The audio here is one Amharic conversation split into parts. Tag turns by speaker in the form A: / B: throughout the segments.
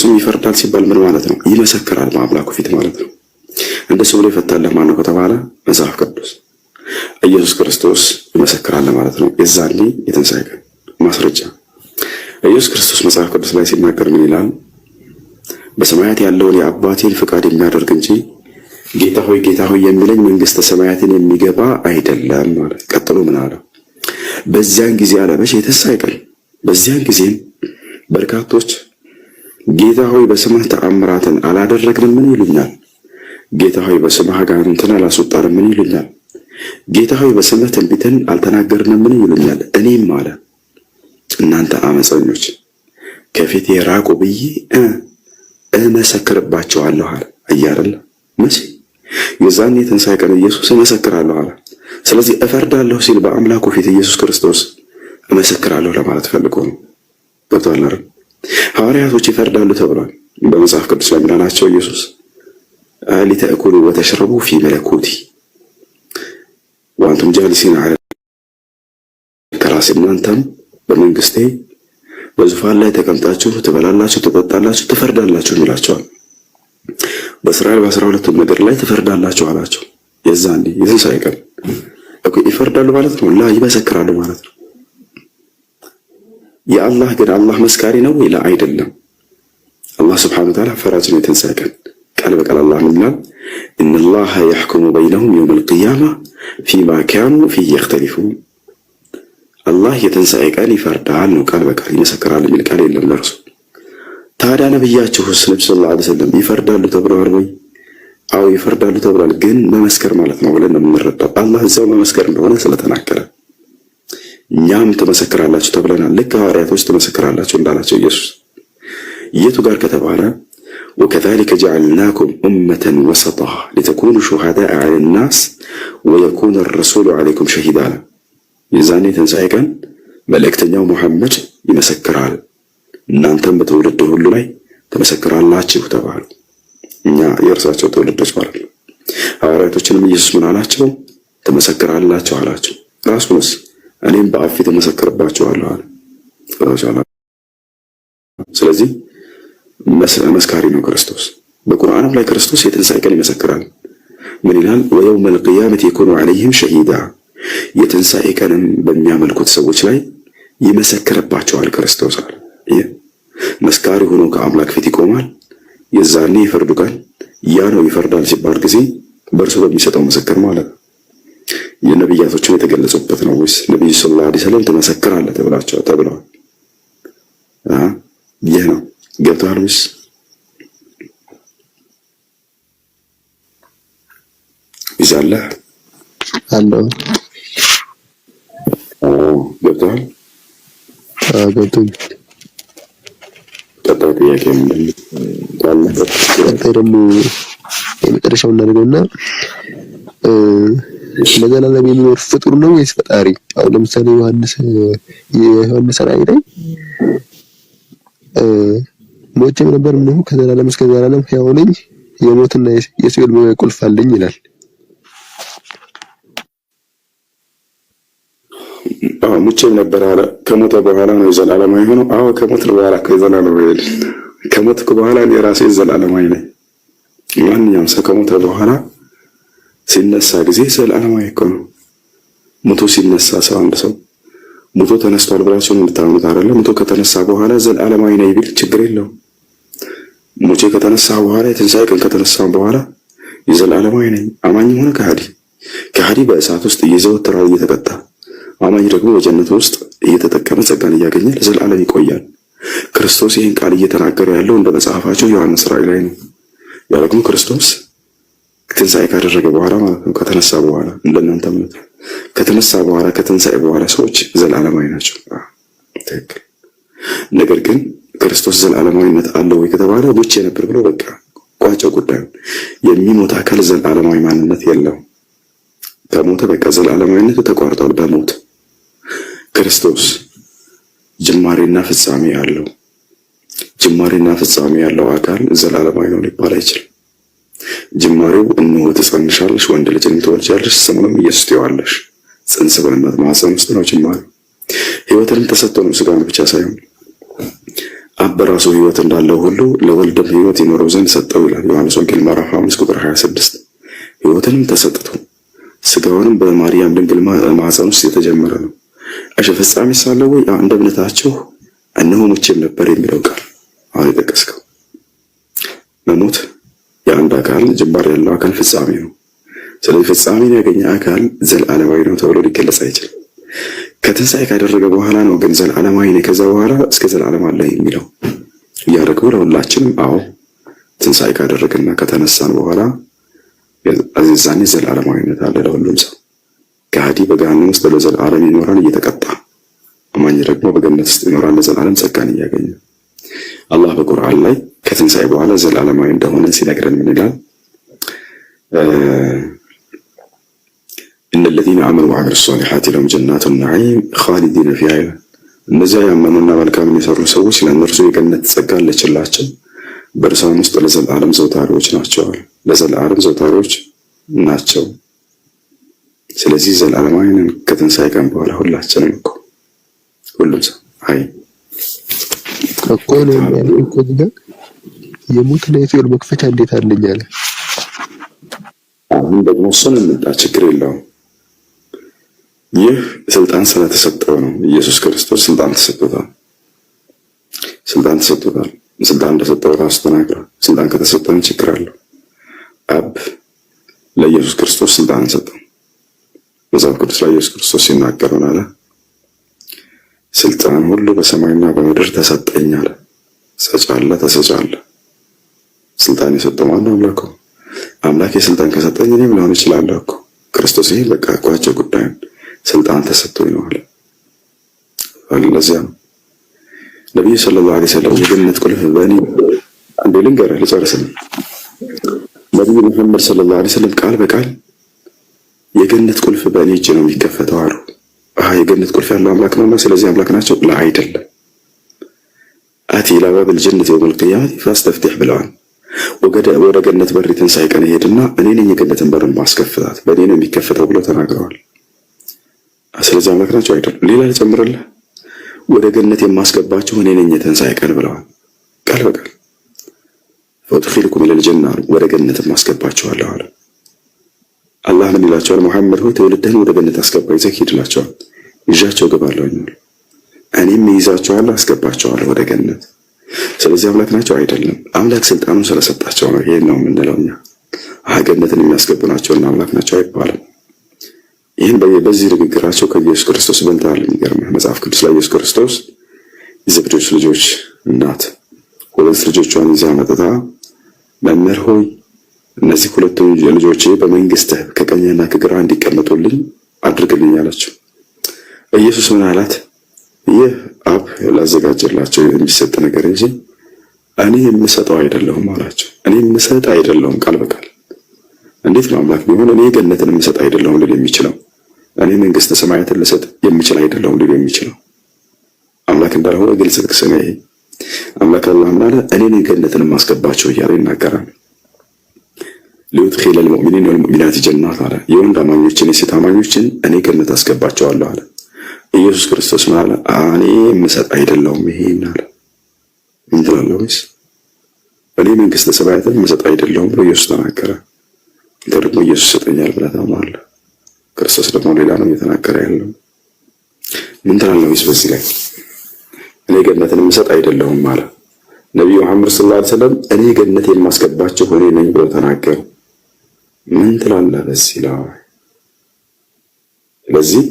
A: ክርስቶስም ይፈርዳል ሲባል ምን ማለት ነው? ይመሰክራል በአምላኩ ፊት ማለት ነው። እንደሱ ብሎ ይፈታልህ ማነው ከተባለ መጽሐፍ ቅዱስ ኢየሱስ ክርስቶስ ይመሰክራል ማለት ነው። የዛኔ የትንሣኤ ቀን ማስረጃ ኢየሱስ ክርስቶስ መጽሐፍ ቅዱስ ላይ ሲናገር ምን ይላል? በሰማያት ያለውን የአባቴን ፍቃድ የሚያደርግ እንጂ ጌታ ሆይ ጌታ ሆይ የሚለኝ መንግስተ ሰማያትን የሚገባ አይደለም ማለት። ቀጥሎ ምን አለ? በዚያን ጊዜ አለ፣ መቼ? የትንሣኤ ቀን። በዚያን ጊዜም በርካቶች ጌታ ሆይ በስምህ ተአምራትን አላደረግንምን ይሉኛል። ጌታ ሆይ በስምህ አጋንንትን አላስወጣንምን ይሉኛል። ጌታ ሆይ በስምህ ትንቢትን አልተናገርንምን ይሉኛል። እኔም አለ እናንተ አመፀኞች ከፊቴ ራቁ ብዬ እመሰክርባቸዋለሁ አለ። እያደለ መቼ? የዛን የትንሣኤ ቀን ኢየሱስ እመሰክራለሁ አለ። ስለዚህ እፈርዳለሁ ሲል በአምላኩ ፊት ኢየሱስ ክርስቶስ እመሰክራለሁ ለማለት ፈልጎ ነው። ገብቶሃል አይደል? ሐዋርያቶች ይፈርዳሉ ተብሏል በመጽሐፍ ቅዱስ ላይ ምን አላቸው ኢየሱስ? لتأكلوا وتشربوا في ملكوتي وأنتم جالسين على الكراسي፣ እናንተም በመንግስቴ በዙፋን ላይ ተቀምጣችሁ ትበላላችሁ፣ ትጠጣላችሁ፣ ትፈርዳላችሁ ይላቸዋል። በእስራኤል በ12ቱ ነገድ ላይ ትፈርዳላችሁ አላቸው። የዛኔ የትንሣኤ ቀን ይፈርዳሉ ማለት ነው። لا ይመሰክራሉ ማለት ነው። የአላህ ግን አላህ መስካሪ ነው ወይ? አይደለም። አላህ سبحانه وتعالى ፈራጅ ነው። የትንሣኤ ቀን ቃል በቃል አላህ ምን ይላል? إن الله يحكم بينهم يوم القيامة فيما كانوا فيه يختلفون። አላህ የትንሣኤ ቀን ይፈርዳል ነው ቃል በቃል ይመሰክራል የሚል ቃል የለም ለእርሱ። ታዲያ ነብያችሁስ ነቢ صلى الله عليه وسلم ይፈርዳሉ ተብለዋል ወይ? አዎ ይፈርዳሉ ተብሏል። ግን መመስከር ማለት ነው ብለን ነው የምንረዳው። አላህ እዛው መመስከር እንደሆነ ስለተናገረ እኛም ትመሰክራላችሁ ተብለናል። ልክ ሐዋርያቶች ትመሰክራላችሁ እንዳላቸው ኢየሱስ የቱ ጋር ከተባለ وكذلك جعلناكم أمة وسطا لتكونوا شهداء على الناس ويكون الرسول عليكم شهيدا አለ። የዛኔ ትንሣኤ ቀን መልእክተኛው ሙሐመድ ይመሰክራል፣ እናንተም በትውልድ ሁሉ ላይ ትመሰክራላችሁ ተባሉ። እኛ የእርሳቸው ትውልዶች ማለት ነው። ሐዋርያቶችንም ኢየሱስ ምን አላቸው? ትመሰክራላችሁ አላቸው። ራሱንስ እኔም በአብ ፊት እመሰክርባችኋለሁ አለ። ስለዚህ መስካሪ ነው ክርስቶስ። በቁርአንም ላይ ክርስቶስ የትንሣኤ ቀን ይመሰክራል። ምን ይላል? ويوم القيامة يكون عليهم شهيدا፣ የትንሣኤ ቀንም በሚያመልኩት ሰዎች ላይ ይመሰክርባቸዋል ክርስቶስ አለ። መስካሪ ሆኖ ከአምላክ ፊት ይቆማል። የዛኔ የፍርዱ ቀን ያ ነው። ይፈርዳል ሲባል ጊዜ በእርሱ በሚሰጠው ምስክር ማለት ነው። የነቢያቶችም የተገለጹበት ነው። ወይስ ነቢዩ صلى الله عليه وسلم ትመሰክራለህ ተብላቸው ተብለዋል። ይህ ነው ገብተዋል። ወይስ ይዛለህ
B: አለው
A: ገብተዋል።
B: ገብቶኝ።
A: ቀጣይ ጥያቄ ምንድን ነው?
B: ቀጣይ ደግሞ የመጨረሻውን እናደርገውና ለዘላለም የሚኖር ፍጡር ነው ወይስ ፈጣሪ? አሁን ለምሳሌ ዮሐንስ የዮሐንስ ራእይ ላይ ሞቼም ነበር እነሆ ከዘላለም እስከ ዘላለም ሕያው ነኝ የሞትና የሲኦል ቁልፍ አለኝ ይላል።
A: አዎ ሙቼም ነበር አለ። ከሞተ በኋላ ነው የዘላለማዊ ሆነው። አዎ ከሞት በኋላ እኮ የዘላለማዊ ከሞትኩ በኋላ እኔ ራሴ ዘላለማዊ ነኝ። ማንኛውም ሰው ከሞተ በኋላ ሲነሳ ጊዜ ዘላለማዊ እኮ ነው። ሙቶ ሲነሳ ሰው አንድ ሰው ሙቶ ተነስቷል ብላችሁ ነው የምታምኑት አይደለ? ሙቶ ከተነሳ በኋላ ዘላለማዊ ነኝ ቢል ችግር የለውም። ሙቼ ከተነሳ በኋላ የትንሣኤ ቀን ከተነሳ በኋላ የዘላለማዊ ነኝ። አማኝም ሆነ ከሃዲ፣ ከሃዲ በእሳት ውስጥ እየዘወተረ እየተቀጣ፣ አማኝ ደግሞ በጀነት ውስጥ እየተጠቀመ ጸጋን እያገኘ ለዘላለም ይቆያል። ክርስቶስ ይህን ቃል እየተናገረ ያለው እንደ መጽሐፋቸው ዮሐንስ ራእይ ላይ ነው። ያ ደግሞ ክርስቶስ ትንሣኤ ካደረገ በኋላ ማለት ነው፣ ከተነሳ በኋላ እንደናንተ እምነት ከተነሳ በኋላ ከትንሣኤ በኋላ ሰዎች ዘላለማዊ ናቸው። ትክክል። ነገር ግን ክርስቶስ ዘላለማዊነት አለው ወይ ከተባለ ሙቼ ነበር ብሎ በቃ ቋጨው ጉዳዩን። የሚሞት አካል ዘላለማዊ ማንነት የለውም። ከሞተ በቃ ዘላለማዊነቱ ተቋርጧል በሞት። ክርስቶስ ጅማሬና ፍጻሜ ያለው ጅማሬና ፍጻሜ ያለው አካል ዘላለማዊ ነው ሊባል አይችልም። ጅማሬው እነሆ ትጸንሻለሽ፣ ወንድ ልጅን ትወልጃለሽ፣ ስሙንም ኢየሱስ ትይዋለሽ። ጽንስ በእናት ማህፀን ውስጥ ነው ጅማሬው። ሕይወትንም ተሰጥቶ ነው ስጋን ብቻ ሳይሆን አብ በራሱ ሕይወት እንዳለው ሁሉ ለወልድም ሕይወት ይኖረው ዘንድ ሰጠው ይላል ዮሐንስ ወንጌል ምዕራፍ 5 ቁጥር 26። ሕይወትንም ተሰጥቶ ስጋውንም በማርያም ድንግል ማኅፀን ውስጥ የተጀመረ ነው። እሺ ፍጻሜ ሳለ ወይ እንደ እምነታችሁ እነሆ ሙቼም ነበር የሚለው ቃል አሁን የጠቀስከው መሞት የአንድ አካል ጅማሬ ያለው አካል ፍጻሜ ነው። ስለዚህ ፍጻሜን ያገኘ አካል ዘለዓለማዊ ነው ተብሎ ሊገለጽ አይችልም። ከትንሣኤ ካደረገ በኋላ ነው ግን ዘለዓለማዊ ነው፣ ከዛ በኋላ እስከ ዘለዓለም አለ የሚለው ያ ደግሞ ለሁላችንም አዎ ትንሣኤ ካደረገና ከተነሳን በኋላ የዛኔ ዘለዓለማዊነት አለ ለሁሉም ሰው። ከሃዲ በገሃነም ውስጥ ለዘላለም ይኖራል እየተቀጣ፣ አማኝ ደግሞ በገነት ውስጥ ይኖራል ለዘላለም ጸጋን እያገኘ። አላህ በቁርአን ላይ ከትንሣኤ በኋላ ዘላለማዊ እንደሆነ ሲነግረን ምን ይላል? إن الذين آمنوا وعملوا الصالحات لهم جنات النعيم خالدين فيها ይላል። እነዚያ ያመኑና መልካምን የሰሩ ሰዎች ለእነርሱ የገነት ጸጋ አለችላቸው፣ በእርሷም ውስጥ ለዘላለም ዘውታሪዎች ናቸው። ለዘላለም ዘውታሪዎች ናቸው። ስለዚህ ዘላለማዊ ነን ከትንሣኤ ቀን በኋላ ሁላችንም እኮ ሁሉም ሰው አይ
B: እኮ ነው ያልኩህ እኮ እዚህ ጋር የሞትና የሲኦል መክፈቻ እንዴት አለኝ አለ።
A: አሁን ደግሞ እሱን እንምጣ፣ ችግር የለውም። ይህ ስልጣን ስለተሰጠው ነው። ኢየሱስ ክርስቶስ ስልጣን ተሰጥቶታል። ስልጣን ተሰጥቶታል። ስልጣን እንደሰጠው ራሱ ተናግሯል። ስልጣን ከተሰጠን ችግር አለው። አብ ለኢየሱስ ክርስቶስ ስልጣን ሰጠው። መጽሐፍ ቅዱስ ላይ ኢየሱስ ክርስቶስ ሲናገር ምን አለ? ስልጣን ሁሉ በሰማይና በምድር ተሰጠኝ አለ። ሰጭ አለ፣ ተሰጭ አለ። ስልጣን የሰጠው ማነው? አምላክ። አምላክ የስልጣን ከሰጠኝ እኔም ልሆን እችላለሁ እኮ ክርስቶስ። ይሄ በቃ ቋጨ ጉዳዩን። ስልጣን ተሰጥቶኝ ነው አለ። ለዚያ ነው ነቢዩ صلى الله عليه وسلم የገነት ቁልፍ በእኔ፣ አንዴ ልንገርህ ልጨርስ። ነቢዩ ሙሐመድ صلى الله عليه وسلم ቃል በቃል የገነት ቁልፍ በእኔ እጅ ነው የሚከፈተው አሉ። አሃ የገነት ቁልፍ ያለው አምላክ ነውና ስለዚህ አምላክ ናቸው? لا አይደለም። آتي إلى باب الجنة يوم القيامة فأستفتح ብለዋል። ወደ ገነት በር የትንሣኤ ቀን እሄድና እኔ ነኝ የገነትን በር ማስከፍታት፣ በእኔ ነው የሚከፈተው ብለው ተናግረዋል። ስለዚህ አምላክ ናቸው አይደለም። ሌላ ልጨምርልህ፣ ወደ ገነት የማስገባችሁ እኔ ነኝ የትንሣኤ ቀን ብለዋል። ቃል በቃል فأدخلكم إلى الجنة አሉ። ወደ ገነት ማስገባችኋለሁ አለ። አላህ ምን ይላቸዋል? መሐመድ ሆይ ትውልድህን ወደ ገነት አስገባ፣ ይዘህ ሂድ ይላቸዋል። ይዣቸው እገባለሁ፣ እኔም ይዛቸዋለሁ፣ አስገባቸዋለሁ ወደ ገነት። ስለዚህ አምላክ ናቸው አይደለም። አምላክ ስልጣኑን ስለሰጣቸው ነው። ይሄን ነው የምንለው እኛ። ገነትን የሚያስገቡ ናቸውና አምላክ ናቸው አይባልም። ይህን በዚህ ንግግራቸው ከኢየሱስ ክርስቶስ በልተዋል። የሚገርምህ መጽሐፍ ቅዱስ ላይ ኢየሱስ ክርስቶስ የዘብዴዎስ ልጆች እናት ሁለት ልጆቿን ይዛ መጥታ መምህር ሆይ እነዚህ ሁለቱ ልጆቼ በመንግስትህ ከቀኝና ከግራ እንዲቀመጡልኝ አድርግልኝ አለችው። ኢየሱስ ምን አላት? ይህ አብ ላዘጋጀላቸው የሚሰጥ ነገር እንጂ እኔ የምሰጠው አይደለሁም አላቸው። እኔ የምሰጥ አይደለሁም ቃል በቃል። እንዴት ነው አምላክ ቢሆን እኔ ገነትን የምሰጥ አይደለሁም ልል የሚችለው? እኔ መንግስተ ሰማያትን ልሰጥ የምችል አይደለሁም ልል የሚችለው? አምላክ እንዳልሆነ ግልጽ ጥቅስ ነው ይሄ። አምላክ አላህ ምን አለ? እኔ ነኝ ገነትን የማስገባቸው እያለ ይናገራል። ليدخل المؤمنين والمؤمنات جنات አለ። የወንድ አማኞችን የሴት አማኞችን እኔ ገነት አስገባቸዋለሁ አለ። ኢየሱስ ክርስቶስ ምን አለ? እኔ የምሰጥ አይደለሁም ይሄን አለ። ምን ትላለህ? ወይስ እኔ መንግስተ ሰማያትን የምሰጥ አይደለሁም ብሎ ኢየሱስ ተናገረ። አንተ ደግሞ ኢየሱስ ይሰጠኛል ብለህ ታምናለህ። ክርስቶስ ደግሞ ሌላ ነው እየተናገረ ያለው። ምን ትላለህ? ወይስ በዚህ ላይ እኔ ገነትን የምሰጥ አይደለሁም አለ። ነቢዩ መሐመድ صلى الله عليه وسلم እኔ ገነት የማስገባቸው እኔ ነኝ ብለው ተናገሩ። ምን ትላለህ በዚህ ላይ? ስለዚህ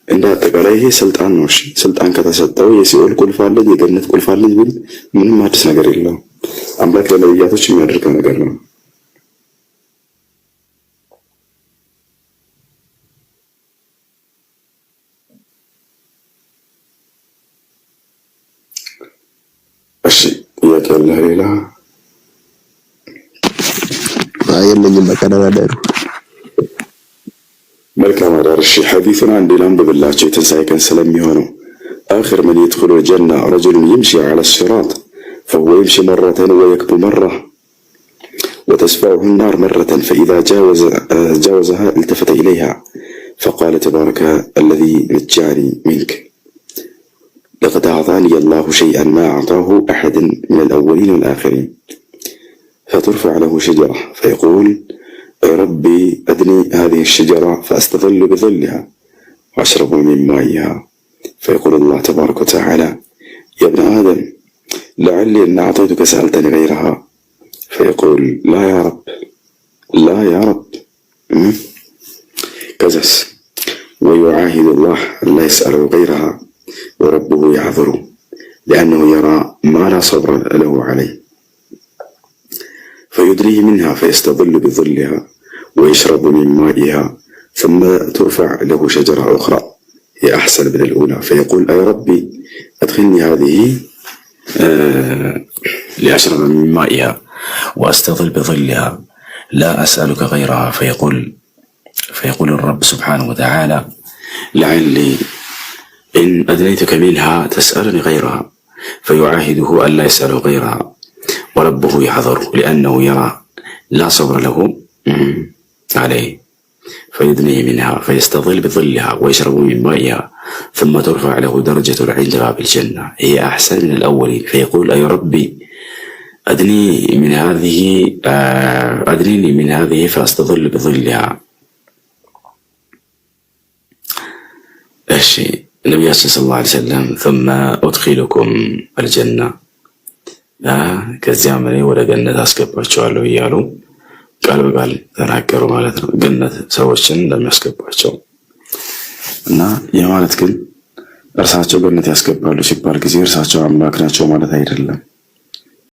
A: እንደ አጠቃላይ ይሄ ስልጣን ነው። እሺ ስልጣን ከተሰጠው የሲኦል ቁልፍ አለኝ የገነት ቁልፍ አለኝ ቢል ምንም አዲስ ነገር የለውም። አምላክ ለነቢያቶች የሚያደርገው ነገር ነው። እሺ ጥያቄ ያለህ ሌላ?
B: የለኝም። በቃ ደህና እደሩ።
A: መልካም አዳር። እሺ ሐዲሱን አንዴ ላንብብላቸው የትንሣኤ ቀን ስለሚሆነው آخر من يدخل الجنة رجل يمشي على الصراط فهو يمشي مرة ويكبو مرة وتسفعه النار مرة فإذا جاوزها التفت إليها فقال تبارك الذي نجاني منك. لقد أعطاني الله شيئا ما أعطاه أحد من الأولين والآخرين. فترفع له شجرة فيقول: أي ربي، أدني هذه الشجرة فأستظل بظلها وأشرب من مائها. فيقول الله تبارك وتعالى: يا ابن آدم، لعلي إن أعطيتك سألتني غيرها. فيقول: لا يا رب، لا يا رب. ከዛስ ويعاهد الله أن لا يسأله غيرها، وربه يعذره لأنه يرى ما لا صبر له عليه، فيدنيه منها فيستظل بظلها ويشرب من مائها. ثم ترفع له شجرة أخرى هي أحسن من الأولى، فيقول: أي ربي، أدخلني هذه لأشرب من مائها وأستظل بظلها، لا أسألك غيرها. فيقول الرب سبحانه وتعالى: لعلي إن أدنيتك منها تسألني غيرها. فيعاهده ألا يسأله غيرها، وربه يعذره لأنه يرى لا صبر له عليه، فيدنيه منها فيستظل بظلها ويشرب من مائها. ثم ترفع له درجة عند باب الجنة هي أحسن من الأولين، فيقول: أي ربي، أدني من هذه أدنيني من هذه فأستظل بظلها. እሺ፣ ነቢያችን صلى الله عليه وسلم ثم أدخلكم الجنة፣ ከዚያም እኔ ወደ ገነት አስገባቸዋለሁ እያሉ ቃል በቃል ተናገሩ ማለት ነው። ገነት ሰዎችን እንደሚያስገባቸው። እና ይህ ማለት ግን እርሳቸው ገነት ያስገባሉ ሲባል ጊዜ እርሳቸው አምላክ ናቸው ማለት አይደለም።